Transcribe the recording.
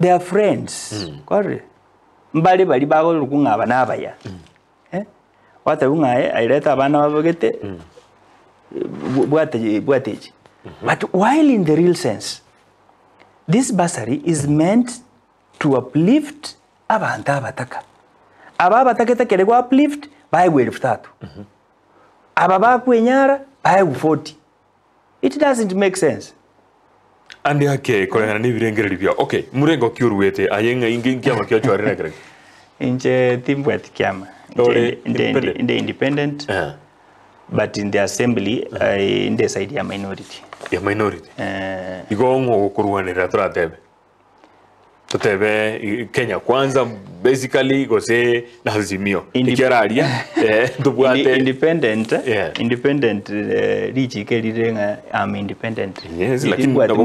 They are friends. Kwarorire? Mbare baria bagorokwa ng'a aba nabaya. Eh, gwatebiwa ng'a aye aye reta abana babegete, bwata bwata echi. But while in the real sense, this bursary is meant to uplift abanto abataka. Aba abataka etakere go uplift, baegwe elfu tatu. Aba bakwenyara, baegwe 40. It doesn't make sense. Ande ake koreng'ana nebirengererio biao. Okay, murengo ki oruete aye ng'a inge nkiama ki ochorire ekero eke? Inche timbwati kiama. Inche Ore inde- inde- independent? inde independent Eh, but in the assembly I inde side ya minority. ya minority. Eh, Igo ng'o ogokorwanerera toratebe? Totebe Kenya kwanza basically gose na Azimio. Indi- Ekiara aria eh, ntobwate independent Yeah. independent eh, richiko erire ng'a I'm independent. Yes, lakini Timbwati nabo-